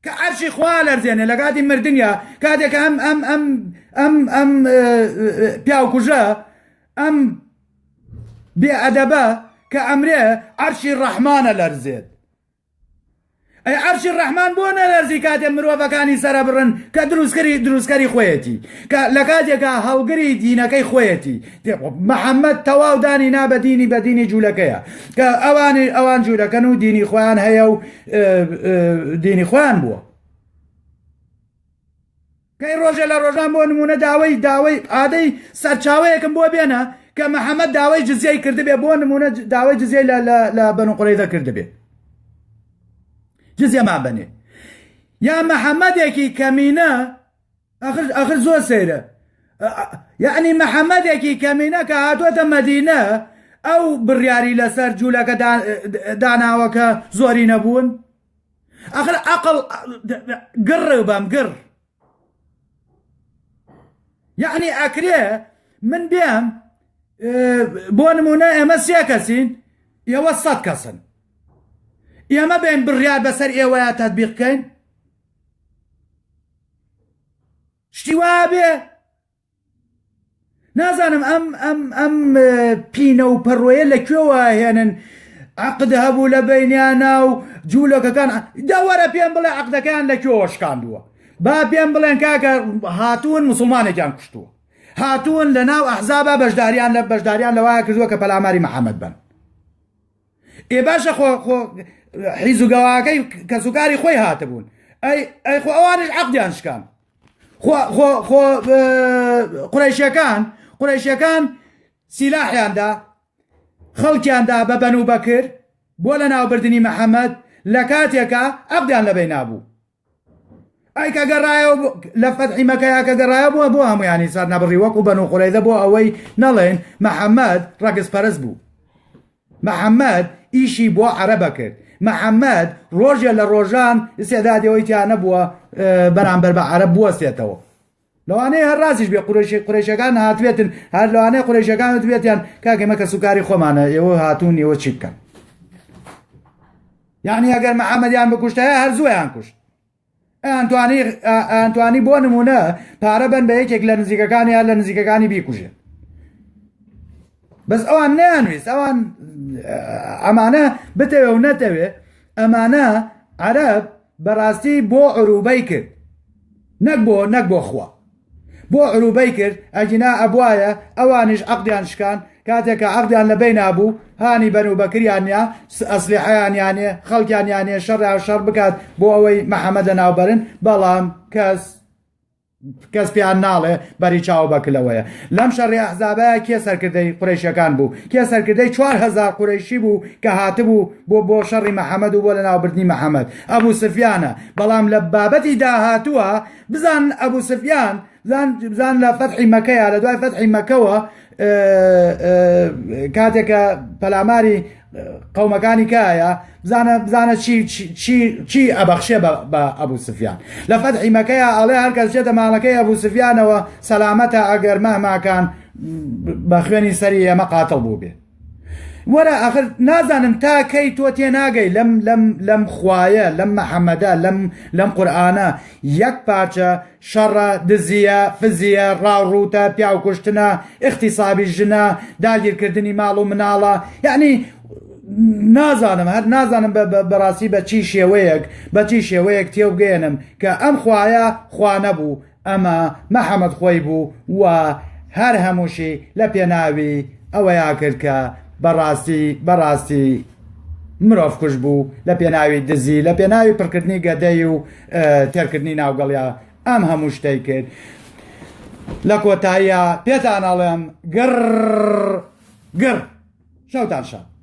کە عەرشی خوا لەرزێنێ لە کاتی مردنیا کاتێک ئەم ئەم ئەم ئەم ئەم پیاوکوژە ئەم بێ ئەدەبە کە ئەمرێ عەرشی ڕەحمانە لەرزێت ئەی عەرشی ڕەحمان بۆ نەلەرزی کاتێ مرۆڤەکانی سەرەبڕن کە دروستکەری دروستکەری خۆیەتی کە لە کاتێکا هەڵگری دینەکەی خۆیەتی محەممەد تەواو دانی نا بە دینی بە دینی جوولەکەیە کە ئەوانی ئەوان جوولەکەن و دینی خۆیان هەیە و دینی خۆیان بووە کەی ڕۆژێ لە ڕۆژان بۆ نمونە داوای داوای ئادەی سەرچاوەیەکم بۆ بێنە کە محەممەد داوای جزیەی کردبێ بۆ نمونە داوای جزیەی لە لە لە بەنو قورەیزە کردبێ جزیەمان بەنێ یا محەممەدێکی کەمینە ئەخر ئەخر زۆر سەیرە یعنی محەممەدێکی کەمینە کە هاتووەتە مەدینە ئەو بڕیاری لەسەر جوولەکە داناوە کە زۆری نەبوون ئەخر عەقڵ گڕ بەم گڕ یعنی ئەکرێ من بێم بۆ نمونە ئێمە سێ کەسین ئێوە سەد کەسن ئێمە بێن بڕیار بەسەر ئێوەیە تەطبیق بکەین شتی وابێ نازانم ئەم ئەم ئەم پینە و پەڕۆیە لە کوێوە هێنن عقد هەبوو لە بینیانا و جوولەکەکان دەوەرە پێم بڵێ عقدەکەیان لە کوێوە شکاندووە با پێم بڵێن کاکە هاتوون مسلمانێکیان کوشتووە هاتوون لە ناو ئەحزابا بەشداریان لە بەشداریان لەوایە کردووە کە پەلاماری محەممەد بن ئێ باشە خۆ خۆ حیز و گەواکەی کەسوکاری خۆی هاتبوون ئەی ئەی خۆ ئەوانش عقدیان شکان خۆ خۆ خۆ قورەیشەکان قورەیشەکان سیلاحیان دا خەڵکیان دا بە بەنو بەکر بۆ لە ناوبردنی محەممەد لە کاتێکا عەقدیان لە بەینا بوو ئەی کە گەڕایەوە لە فەتحی مەکەیا کە گەڕایە بووە بۆ هەمویانی سەر نەبڕی وەکو بەنو قورەیزە بۆ ئەوەی نەڵێن محەممەد ڕەگەزپەرست بوو محەمەد ئیشی بۆ عەرەبە کرد. محەمەد ڕۆژێ لە ڕۆژان ئیستعدادی ئەوەی تیا نەبووە بەرامبەر بە عەرەب بوەستێتەوە. لەوانەیە هەر ڕاستیش بێ قورەیشی قورەیشەکان هاتبێتن هەر لەوانەیە قورەیشەکان وتبێتیان کاک ئێمە کەسوکاری خۆمانە ئێوە هاتوون ئێوە چی بکەن. یعنی ئەگەر محەمەدیان بکوشتایە هەر زوویان کوشت. ئەیانتوانی ئەیانتوانی بۆ نمونە پارە بەن بە یەکێک لە نزیکەکانی هەر لە نزیکەکانی بیکوژێن بەس ئەوان نەیانویست ئەوان ئەمانە بتەوێ و نەتەوێ ئەمانە عەرەب بەڕاستی بۆ عروبەی کرد نەک بۆ نەک بۆ خوا بۆ عروبەی کرد ئەگینا ئەبوایە ئەوانیش عەقدیان شکان کاتێک کە عەقدیان لە بەینا بوو هانی بەنو بەکریان یا ئەسلیحەیان یانێ خەڵکیان یانێ شەڕیان شەڕ بکات بۆ ئەوەی محەمەد لەناو بەرن بەڵام کەس. کەس پێیان ناڵێ بەری چاو بە کلەوەیە. لەم شەڕی ئەحزابایە کێ سەرکردەی قورەیشەکان بوو؟ کێ سەرکردەی 4000 قورەیشی بوو کە هاتبوو بۆ بۆ شەڕی مەحەمەد و بۆ لەناوبردنی مەحەمەد؟ ئەبو سفیانە. بەڵام لە بابەتی داهاتووە بزان ئەبو سفیان بزان بزان لە فەتحی مەکەیە لە دوای فەتحی مەکەوە کاتێک کە پەلاماری قەومەکانی کایە بزانە بزانە چی چی چی ئەبەخشێ بە ئەبوو سفیان لە فەتحی مەکەیە ئەڵێ هەر کەس چێتە ماڵەکەی ئەبوو سفیانەوە سەلامەتە ئەگەر مەهماکان بە خوێنی سەری ئێمە قاتڵ بوو بێ وەرە ئەخر نازانم تا کەی تۆ تێناگەی لەم لەم لەم خوایە لەم محەممەدە لەم لەم قورئانە یەک پارچە شەڕە، دزییە، فزییە، ڕاوڕووتە، پیاوکوشتنە، ئیغتیسابی ژنە، داگیرکردنی ماڵ و مناڵە، یەعنی نازانم هەر نازانم بەڕاستی بە چی شێوەیەک بە چی شێوەیەک تێوبگەیەنم کە ئەم خوایە خوا نەبوو ئەمە مەحەمەد خۆی بوو و هەر هەمووشی لە پێناوی ئەوەیا کرد کە بەڕاستی بەڕاستی مرۆڤ کوژ بوو لە پێناوی دزی لە پێناوی پڕکردنی گەدەی و تێرکردنی ناوگەڵیا ئەم هەموو شتەی کرد لە کۆتاییە پێتان ئەڵێم گڕ گڕ شەوتان شاد.